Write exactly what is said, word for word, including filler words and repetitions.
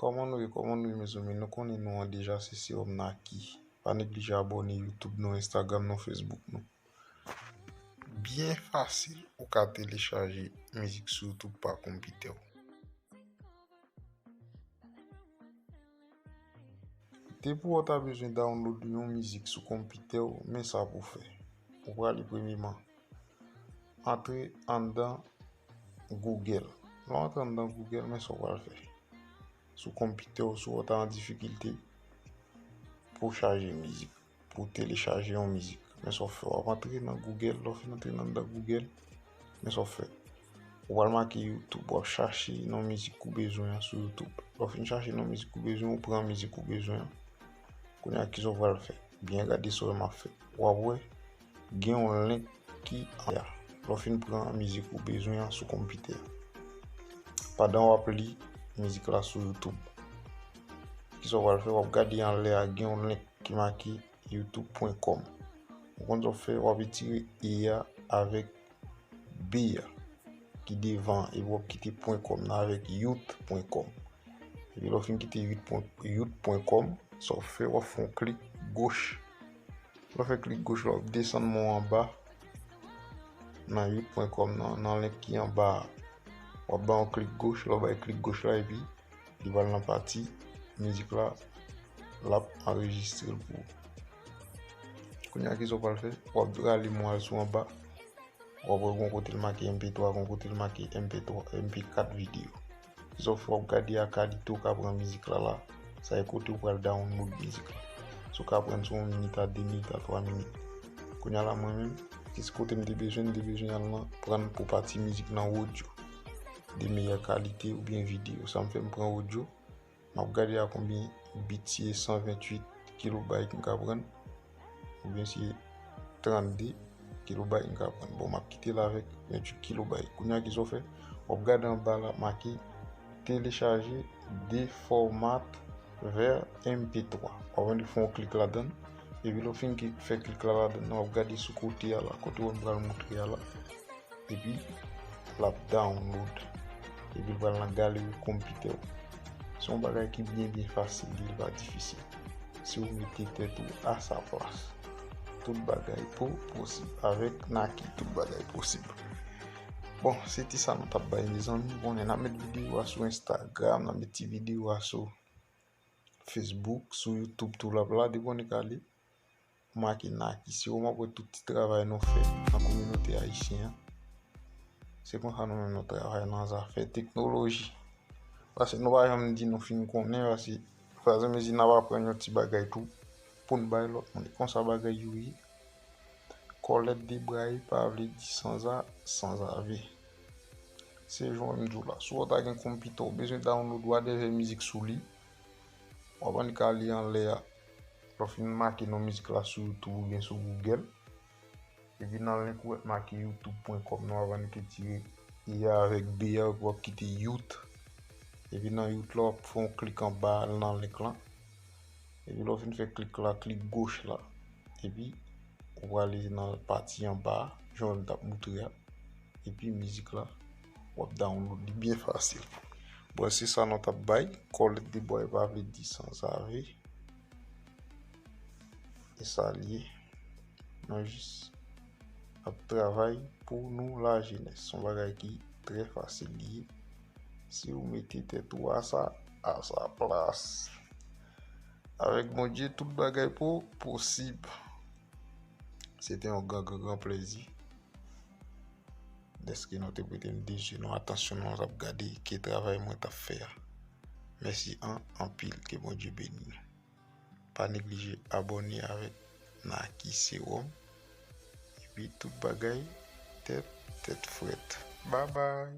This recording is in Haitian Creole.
Kòman nou ye, kòman nou ye, mezanmi? Nou konnen non an deja, se Sewòm Naki. Pa neglije abòne YouTube nou, Instagram nou, Facebook nou. Byen fasil, ou ka telechaje mizik sou YouTube pa konpitè w. Depi w ta bezwen download yon mizik sou konpitè w, men sa pou w fè. Ou prale premyeman antre anndan Google. Lè w antre anndan Google, men sa w pral fè. Sou konpitè w, si w ta an difikilte pou w chaje mizik, pou w telechaje yon mizik, men sa w fè. W ap antre nan Google, lè w fin antre nan anndan Google, men sa w fè. Ou pral make YouTube, w ap chache non mizik ou bezwen an sou YouTube. Lè w fin chache non mizik ou bezwen, ou pran mizik ou bezwen an. Kounye a, kisa w pral fè? Byen gade sa w wè m ap fè. W ap wè, gen yon link ki anlè a. Lè w fin pran mizik ou bezwen an sou konpitè a. Pandan w ap li mizik la sou YouTube, kisa w pral fè? W ap gade anlè a, gen yon link ki make youtube pwen kòm. Ou konn sa w fè, w ap etire E a avèk B a ki devan, epi w ap kite pwen kòm nan avèk yout pwen kòm. Epi lè w fin kite yout pwen, yout pwen kòm, sa w fè, w ap fè yon klik goch. Lè w fè klik goch la, w ap desann men w anba nan yout pwen kòm nan, nan link ki anba a. W ap bay yon klik goch, lè w bay klik goch la, epi li pral nan pati mizik la, l ap anrejistre l pou ou. Kounye a, kisa w pral fè? W ap rale men w al sou anba. W ap wè gon kote l make M P twa, gon kote l make M P twa, M P kat videyo. Kisa w fè? W ap gade a kalite w ka pran mizik la la. Sa e kote w pral download mizik la. Si w ka pran sou yon minit a de minit a twa minit. Kounye a la mwen menm, kis kote m te bezwen, m te bezwen al nan pran pou pati mizik nan audio de meyè kalite oubyen videyo. Sa m fè, m pran audio, m ap gade a konbyen bit ye, san venntuit kilobayt m ka pran, oubyen se trannde kilobayt m ka pran. Bon, m ap kite l avèk venntuit kilobayt. Kounye a, kisa w fè? W ap gade anba la, make télécharger de format vers M P twa. W ap annik fè yon klik ladan l. Epi lè w fin ki-, fè klik la ladan l, w ap gade sou kote a la, kote w pral moutre a la. Epi, l ap download. Epi, l pral nan galeri konpitè w. Se yon bagay ki byen, byen fasil, li pa difisil. Si w mete tèt ou a sa plas, tout bagay po-, posib. Avèk Naki, tout bagay posib. Bon, se ti sa nou t ap bay, mezanmi. Konnen n ap met videyo a sou Instagram, n ap met ti videyo a sou Facebook, sou YouTube tou l ap la, depi w annik ale, ou make Naki. Se ou m ap wè tout ti travay nou fè nan kominote ayisyen an. Se konsa nou menm nou travay nan zafè teknoloji. Paske nou pa janm di nou fin konnen, paske, fèzan mezi n ap aprann yon ti bagay tou pou n bay lòt moun. E konsa bagay yo ye. Kòlèt de bra pa vle di sanza-, sanzave. Se jan m di w la. Si w ta gen konpitè, w bezwen download whatever mizik sou li, w ap annik ale anlè a. Lè w fin make non mizik la sou YouTube oubyen sou Google, epi nan link ou wè make youtube pwen kòm nan, w ap annik etire E a avèk B a, epi w ap kite yout. Epi nan yout la, w ap fè yon klik anba a, al nan link lan. Epi lè w fin fè klik la, klik goch la. Epi ou prale nan pati anba a, jan w t ap moutre a. Epi mizik la, w ap download li byen fasil. Bon, se sa nou t ap bay. Kòlèt de bwa pa vle di sanzave. E sa l ye. Nou jis ap travay pou nou lajenès. Se yon bagay ki trè fasil li ye. Si w mete tèt ou a sa, a sa plas. Avèk Bondye, tout bagay po-, posib. Se te yon gran, gran, gran plezi dèske nou te prete m de zye nou, atansyon nou, t ap gade ke travay mwen t ap fè a. Mèsi an, anpil, ke Bondye beni nou. Pa neglije abòne avèk Naki Serum. Epi tout bagay tèt, tèt frèt. Babay!